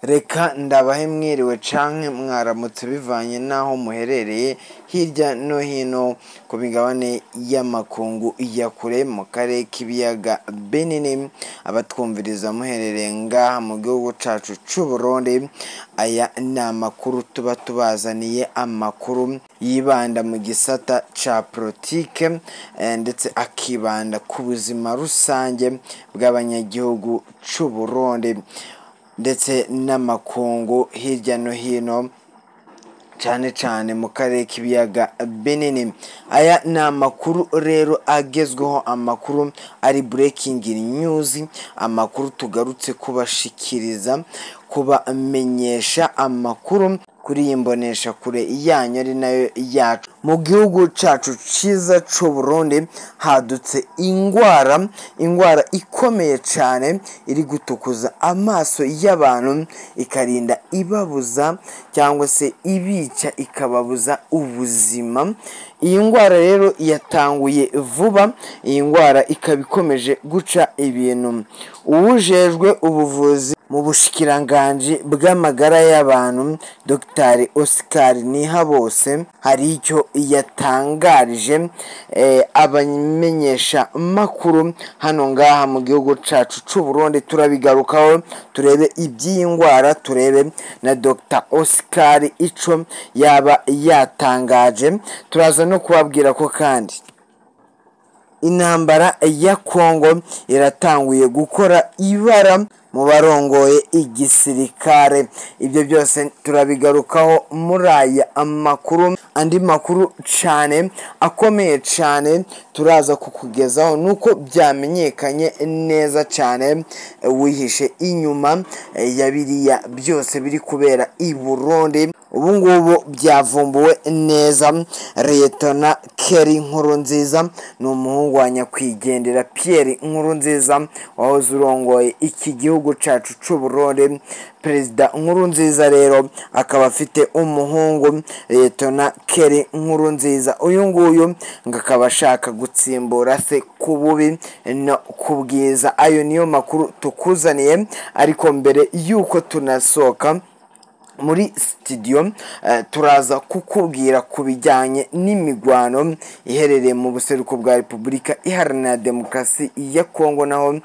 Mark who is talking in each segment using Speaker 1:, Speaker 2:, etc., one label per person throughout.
Speaker 1: Reka ndabahe mwiriwe canke mwaramutse bivanye n'aho muherereye hirya no hino ku migabane y'amakungu ya kure mu karere k'ibiyaga binini, abatwumviriza muherereye ngaha mu gihugu cacu c'Uburundi. Aya ni amakuru tuba tubazaniye, amakuru yibanda mu gisata ca politike ndetse akibanda ku buzima rusange bw'abanyagihugu c'Uburundi ndetse n'amakungu hirya no hino, cane cane mu karere k'ibiyaga binini. Aya ni amakuru rero agezweho, amakuru ari breaking news, amakuru tugarutse kubashikiriza, kubamenyesha amakuru kuri iyi mboneshakure yanyu ari nayo yacu. Mu gihugu cacu ciza c'Uburundi hadutse ingwara, ingwara ikomeye cane iri gutukuza amaso y'abantu, ikarinda ibabuza cyangwa se ibica ikababuza ubuzima. Iyi ngwara rero yatanguye vuba, iyi ngwara ikaba ikomeje guca ibintu. Uwujejwe ubuvuzi mu bushikiranganji bw'amagara y'abantu, Dr Oscar Nihabose, hari icyo yatangarije abamenyesha makuru hano ngaha mu gihugu cacu c'Uburundi. Turabigarukaho turebe iby'iyi ngwara, turebe na Dr Oscar ico yaba yatangaje. Turaza no kubabwira ko kandi intambara ya Kongo iratanguye gukora ibara mu barongoye igisirikare. Ibyo byose turabigarukaho muri aya amakuru. Andi makuru cane akomeye cane turaza kukugezaho nuko byamenyekanye neza cane wihishe inyuma ya biriya byose biri kubera i Burundi. Ubu ngubu byavumbuwe neza, Liyetona Kelly Nkurunziza ni umuhungu wa nyakwigendera Pierre Nkurunziza wahoze urongoye iki gihugu cacu c'Uburundi. Perezida Nkurunziza rero akaba afite umuhungu Liyetona Kelly Nkurunziza. Uyu nguyu ngo akaba ashaka gutsimbura se ku bubi no ku bwiza. Ayo niyo makuru tukuzaniye, ariko mbere yuko tunasohoka muri studio turaza kukubwira ku bijyanye n'imigwano iherereye mu buseruko bwa Repubulika Iharanira Demokarasi ya Kongo. Naho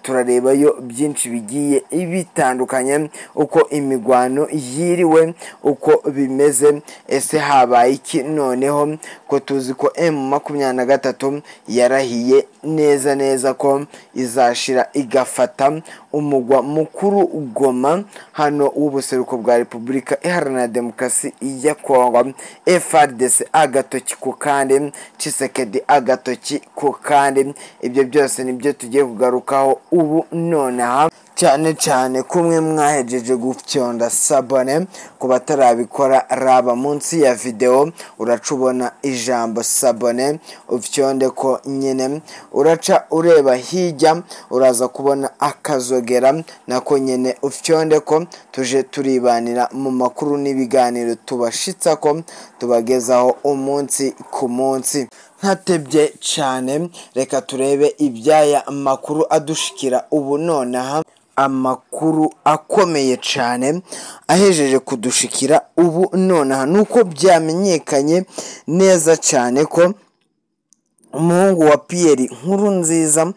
Speaker 1: turarebayo byinshi bigiye bitandukanye, uko imigwano yiriwe, uko bimeze, ese habaye iki noneho ko tuzi ko M23 yarahiye neza neza ko izashira igafata umugwa mukuru Goma hano w'ubuseruko bwa Repubulika Iharanira Demokarasi ya Kongo. FARDC agatoki ku kandi, Tshisekedi agatoki ku kandi. Ibyo byose nibyo tugiye kugarukaho ubu nonaha, cyane cyane kumwe mwahejeje gufyonda sabone. Ku batarabikora, raba munsi ya video uraca ubona ijambo sabone, ufyonde ko nyine. Uraca ureba hirya uraza kubona akazogera, nako nyine ufyonde ko, tuje turibanira mu makuru n'ibiganiro tubashitsa ko tubagezaho umunsi ku munsi. Ntatebye cyane, reka turebe ibyaya makuru adushikira ubu nonaha. Amakuru akomeye cyane ahejeje kudushikira ubu nonaha nuko byamenyekanye neza cyane ko umuhungu wa Pierre Nkurunziza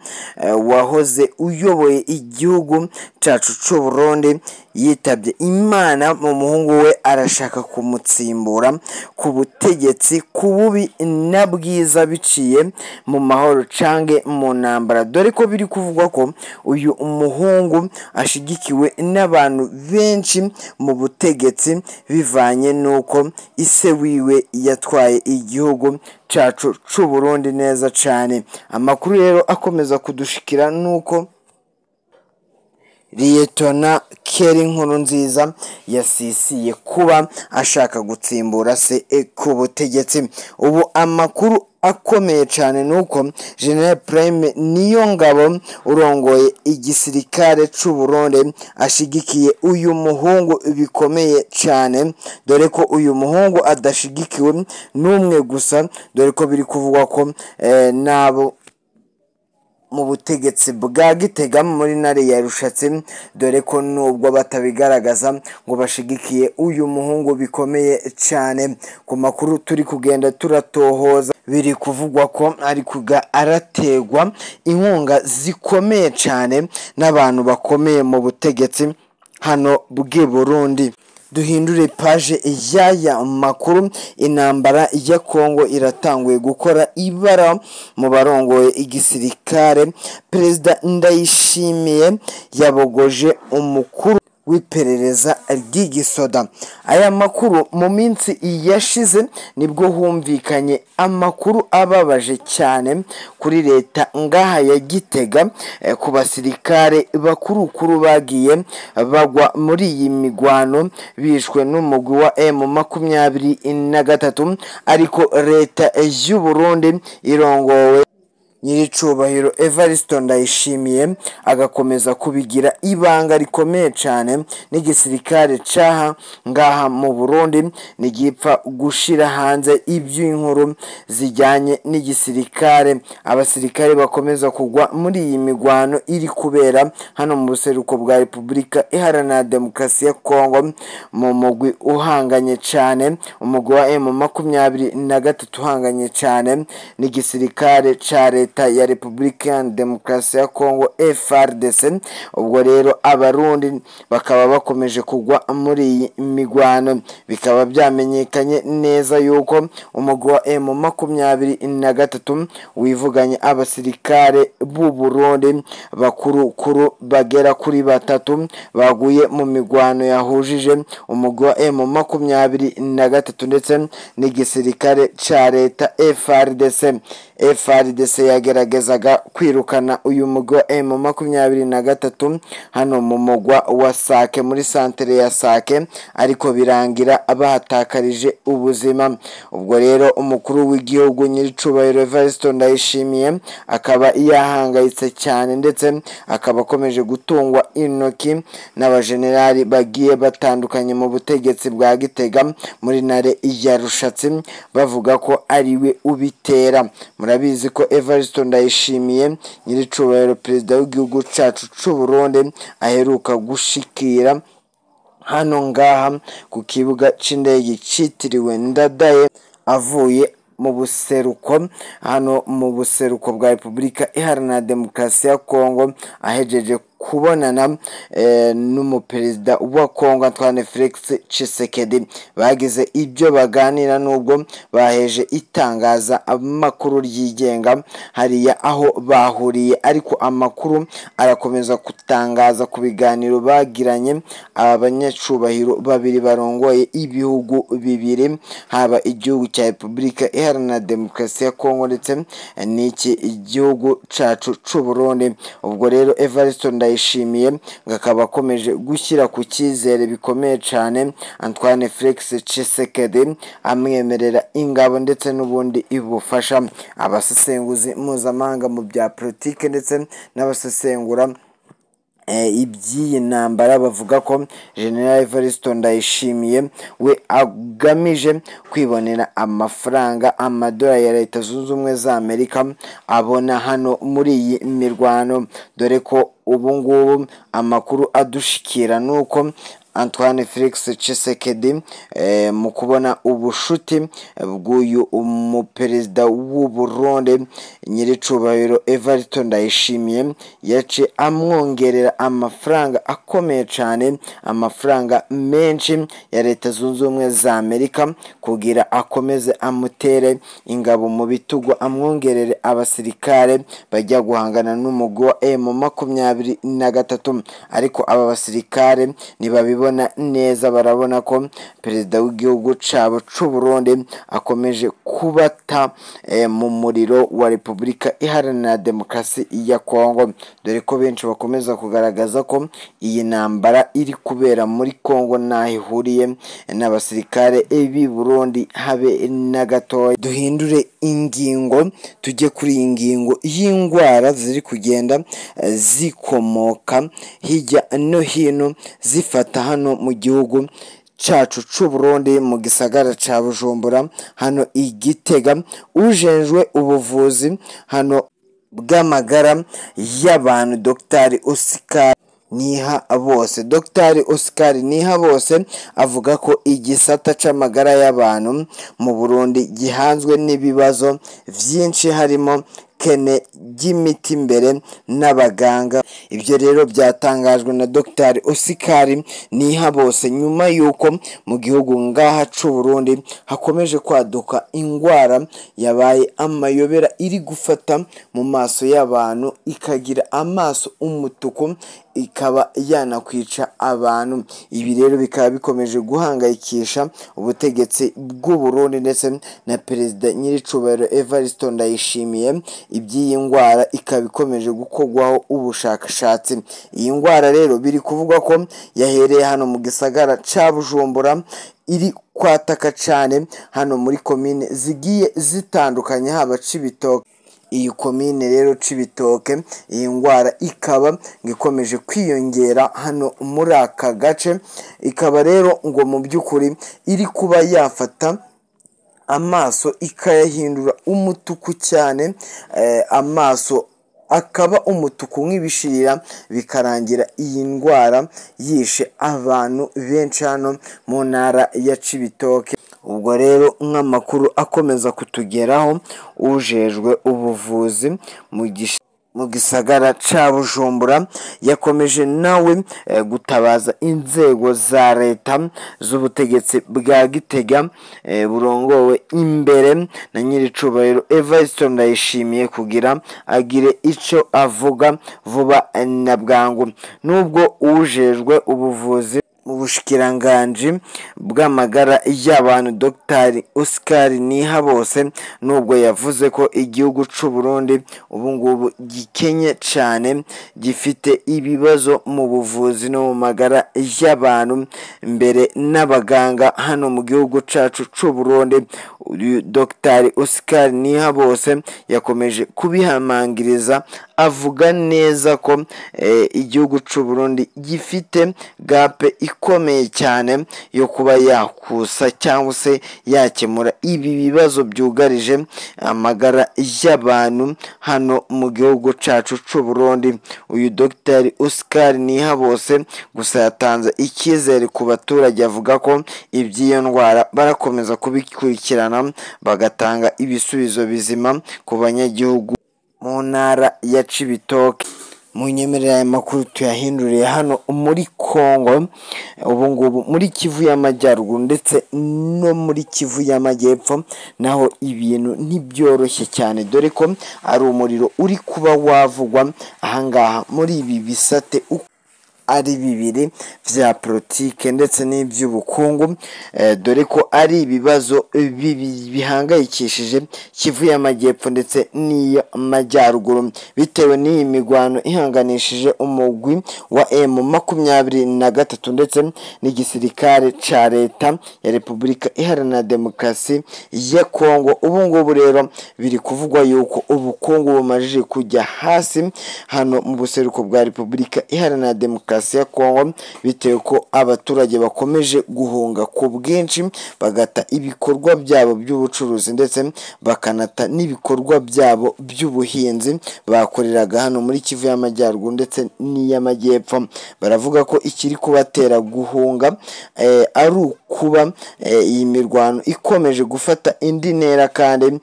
Speaker 1: wahoze uyoboye igihugu cacu c'Uburundi yitabye Imana. Mu muhungu we arashaka kumutsimbura ku butegetsi ku bubi na bwiza, biciye mu mahoro cange mu ntambara, dore ko biri kuvugwa ko uyu muhungu ashigikiwe n'abantu benshi mu butegetsi bivanye n'uko ise wiwe yatwaye igihugu cacu c'Uburundi neza cane. Amakuru rero akomeza kudushikira nuko Liyetona Kelly Nkurunziza yasisiye kuba ashaka gutsimbura se ku butegetsi. Ubu amakuru akomeye cyane nuko General Prime Niyongabo urongoye igisirikare c'u Burundi ashigikiye uyu muhungu bikomeye cyane, dore ko uyu muhungu adashigikiwe n'umwe gusa, dore ko biri kuvugwa ko n'abo mu butegetsi bwa Gitega muri ntare ya Rushatsi, dore ko nubwo batabigaragaza ngo bashigikiye uyu muhungu bikomeye cyane. Ku makuru turi kugenda turatohoza, biri kuvugwa ko ari kuga arategwa inkunga zikomeye cyane n'abantu bakomeye mu butegetsi hano bw'i Burundi. Duhindure page y'aya makuru. Intambara ya Kongo iratanguye gukora ibara mu barongoye igisirikare. Perezida Ndayishimiye yabogoje umukuru w'iperereza ry'igisoda. Aya makuru mu minsi yashize nibwo humvikanye amakuru ababaje cyane kuri leta ngaha ya Gitega, ku basirikare bakurukuru bagiye bagwa muri iyi migwano bishwe n'umugwi wa M23, ariko leta y'u Burundi irongowe Nyiricubahiro Evariste Ndayishimiye agakomeza kubigira ibanga rikomeye cyane, n'igisirikare caha ngaha mu Burundi ntigipfa gushira hanze iby'inkuru zijyanye n'igisirikare. Abasirikare bakomeza kugwa muri iyi migwano iri kubera hano mu buseruko bwa Repubulika Iharanira Demokarasi ya Kongo, mu mugwi uhanganye cyane, umugwi wa M23 uhanganye cyane n'igisirikare ca leta ya Repubulika ya Demokarasi ya Kongo FARDC. Ubwo rero abarundi bakaba bakomeje kugwa muri iyi migwano, bikaba byamenyekanye neza yuko umugwi wa M23 wivuganye abasirikare b'u Burundi bakuru kuru bagera kuri batatu baguye mu migwano yahujije umugwi wa M23 ndetse n'igisirikare ca leta FARDC. FARDC yageragezaga kwirukana uyu mugwi wa M23 hano mu mugwa wa Sake muri santere ya Sake, ariko birangira bahatakarije ubuzima. Ubwo rero umukuru w'igihugu Nyiricubahiro Evariste Ndayishimiye akaba yahangayitse cyane, ndetse akaba akomeje gutungwa intoki n'abajenerali bagiye batandukanye mu butegetsi bwa Gitega muri ntare ya Rushatsi, bavuga ko ariwe ubitera. Murabizi ko Evariste Ndayishimiye Nyiricubahiro perezida w'igihugu cacu c'u Burundi aheruka gushikira hano ngaha ku kibuga c'indege citiriwe Ndadaye avuye mu buseruko, hano mu buseruko bwa Repubulika Iharanira Demokarasi ya Kongo, ahejeje kubonana n'umuperezida wa Kongo Antoine Felix Tshisekedi. Bagize ibyo baganira nubwo baheje itangaza amakuru ryigenga hariya aho bahuriye, ariko amakuru arakomeza kutangaza ku biganiro bagiranye aba banyacubahiro babiri barongoye ibihugu bibiri, haba igihugu cya Repubulika Iharanira Demokarasi ya Kongo ndetse n'iki gihugu cacu c'u Burundi. Ubwo rero Evariste Ndayishimiye ngo akaba akomeje gushyira ku cyizere bikomeye cyane Antoine Felix Tshisekedi, amwemerera ingabo ndetse n'ubundi ibufasha. Abasesenguzi mpuzamahanga mu bya politike ndetse n'abasesengura iby'iyi ntambara bavuga ko General Evariste Ndayishimiye we agamije kwibonera amafaranga, amadolari ya Leta Zunze Ubumwe za Amerika abona hano muri iyi mirwano, dore ko ubu ngubu amakuru adushikira nuko Antoine Felix Tshisekedi mu kubona ubushuti bw'uyu umuperezida w'u Burundi Nyiricubahiro Evariste Ndayishimiye, yace amwongerera amafaranga akomeye cyane, amafaranga menshi ya Leta Zunze Ubumwe za Amerika, kugira akomeze amutere ingabo mu bitugu, amwongerere abasirikare bajya guhangana n'umugwi wa M23. Ariko aba basirikare ntibabibona neza, barabona ko perezida w'igihugu cabo c'u Burundi akomeje kubata mu muriro wa Repubulika Iharanira Demokarasi ya Kongo, dore ko benshi bakomeza kugaragaza ko iyi ntambara iri kubera muri Kongo ntaho ihuriye n'abasirikare b'i Burundi habe na gatoya. Duhindure ingingo tujye kuri iyi ngingo y'indwara ziri kugenda zikomoka hirya no hino zifata hano mu gihugu cacu c'u Burundi mu gisagara ca Bujumbura hano i Gitega. Ujejwe ubuvuzi hano bw'amagara y'abantu Dr Oscar Nihabose. Dr Oscar Nihabose avuga ko igisata c'amagara y'abantu mu Burundi gihanzwe n'ibibazo vyinshi harimo kene ry'imiti mbere n'abaganga. Ibyo rero byatangajwe na Dr Oscar Nihabose nyuma y'uko mu gihugu ngaha c'u Burundi hakomeje kwaduka ingwara yabaye amayobera iri gufata mu maso y'abantu, ikagira amaso umutuku, ikaba yanakwica abantu. Ibi rero bikaba bikomeje guhangayikisha ubutegetsi bw'u Burundi ndetse na Perezida Nyiricubahiro Evariste Ndayishimiye. Iby'iyi ndwara ikaba ikomeje gukorwaho ubushakashatsi. Iyi ndwara rero biri kuvugwa ko yahereye hano mu gisagara ca Bujumbura, iri kwataka cane hano muri komine zigiye zitandukanye, haba Cibitoke. Iyi komine rero Cibitoke, iyi ndwara ikaba ikomeje kwiyongera hano muri aka gace, ikaba rero ngo mu by'ukuri iri kuba yafata amaso ikayahindura umutuku cyane, amaso akaba umutuku nk'ibishirira, bikarangira iyi ndwara yishe abantu benshi hano mu ntara ya Cibitoke. Ubwo rero nk'amakuru akomeza kutugeraho, ujejwe ubuvuzi mu gisagara ca Bujumbura yakomeje nawe gutabaza inzego za leta z'ubutegetsi bwa Gitega burongowe imbere na Nyiricubahiro Evariste Ndayishimiye kugira agire ico avuga vuba na bwangu. Nubwo ujejwe ubuvuzi mu bushikiranganji bw'amagara y'abantu Dr Oscar Nihabose, nubwo yavuze ko igihugu c'u Burundi ubu ngubu gikenye cane, gifite ibibazo mu buvuzi no mu magara y'abantu mbere n'abaganga hano mu gihugu cacu c'u Burundi, Dr Oscar Nihabose yakomeje kubihamangiriza avuga neza ko igihugu c'u Burundi gifite gape ikomeye cyane yo kuba yakusa cyangwa se yakemura ibi bibazo byugarije amagara y'abantu hano mu gihugu cacu c'u Burundi. Uyu Dr Oscar Nihabose gusa yatanze icyizere ku baturage, avuga ko iby'iyo ndwara barakomeza kubikurikirana bagatanga ibisubizo bizima ku banyagihugu mu ntara ya Cibitoke. Munyemerera aya makuru tuyahinduriye hano muri Kongo, ubu ngubu muri Kivu y'Amajyaruguru ndetse no muri Kivu y'Amajyepfo naho ibintu ntibyoroshye cyane, dore ko ari umuriro uri kuba wavugwa ahangaha muri ibi bisate ari bibiri vya politike ndetse n'iby'ubukungu, dore ko ari ibibazo bihangayikishije Kivu y'Amajyepfo ndetse n'iy'Amajyaruguru bitewe n'iyi migwano ihanganishije umugwi wa M23 ndetse n'igisirikare ca leta ya Repubulika Iharanira Demokarasi ya Kongo. Ubu ngubu rero biri kuvugwa yuko ubukungu bumajije kujya hasi hano mu buseruko bwa Repubulika Iharanira Demokarasi ya Kongo, bitewe ko abaturage bakomeje guhunga ku bwinshi, bagata ibikorwa byabo by'ubucuruzi ndetse bakanata n'ibikorwa byabo by'ubuhinzi bakoreraga hano muri Kivu y'Amajyaruguru ndetse n'iy'Amajyepfo. Baravuga ko ikiri kubatera guhunga ari ukuba iyi mirwano ikomeje gufata indi ntera, kandi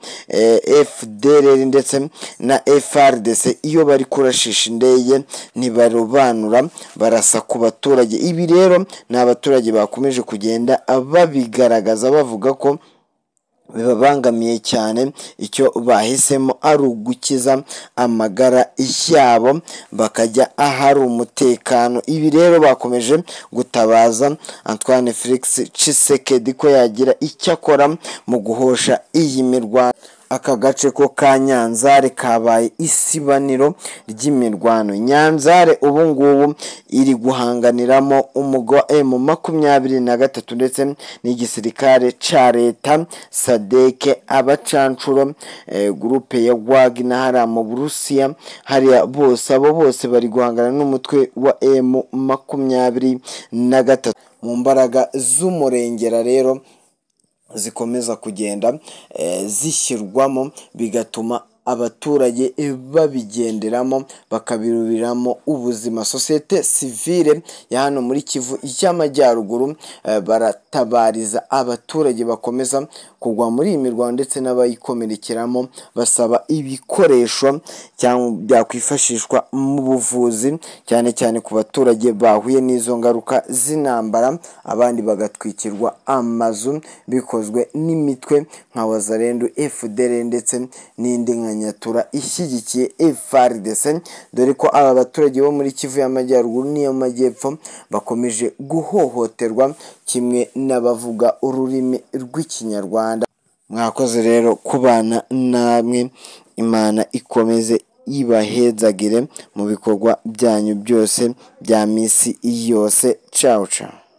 Speaker 1: FDLR ndetse na FARDC iyo bari kurashisha indege ntibarobanura, barasa ku baturage. Ibi rero ni abaturage bakomeje kugenda babigaragaza bavuga ko bibabangamiye cyane, icyo bahisemo ari ugukiza amagara yabo bakajya ahari umutekano. Ibi rero bakomeje gutabaza Antoine Felix Tshisekedi ko yagira icyo akora mu guhosha iyi mirwano. Aka gace ko ka Nyanzare kabaye isibaniro ry'imirwano. Nyanzare ubu ngubu iri guhanganiramo umugwi wa M23 ndetse n'igisirikare ca leta Sadeke, abacancuro, gurupe ya Wagner hariya mu Burusiya, hariya bose abo bose bari guhangana n'umutwe wa M23 mu mbaraga z'umurengera rero zikomeza kugenda zishyirwamo, bigatuma abaturage babigenderamo bakabiruriramo ubuzima. Sosiyete sivile ya hano muri Kivu y'Amajyaruguru baratabariza abaturage bakomeza kugwa muri iyi mirwano ndetse n'abayikomerekeramo, basaba ibikoresho cyangwa byakwifashishwa mu buvuzi, cyane cyane ku baturage bahuye n'izo ngaruka z'intambara, abandi bagatwikirwa amazu bikozwe n'imitwe nka Wazalendo, FDL ndetse n'indi nka Nyatura ishyigikiye FARDC, dore ko aba baturage bo muri Kivu y'Amajyaruguru n'iy'Amajyepfo bakomeje guhohoterwa kimwe n'abavuga ururimi rw'Ikinyarwanda. Mwakoze rero kubana namwe, Imana ikomeze ibahezagire mu bikorwa byanyu byose bya misi yose. Ciao ciao.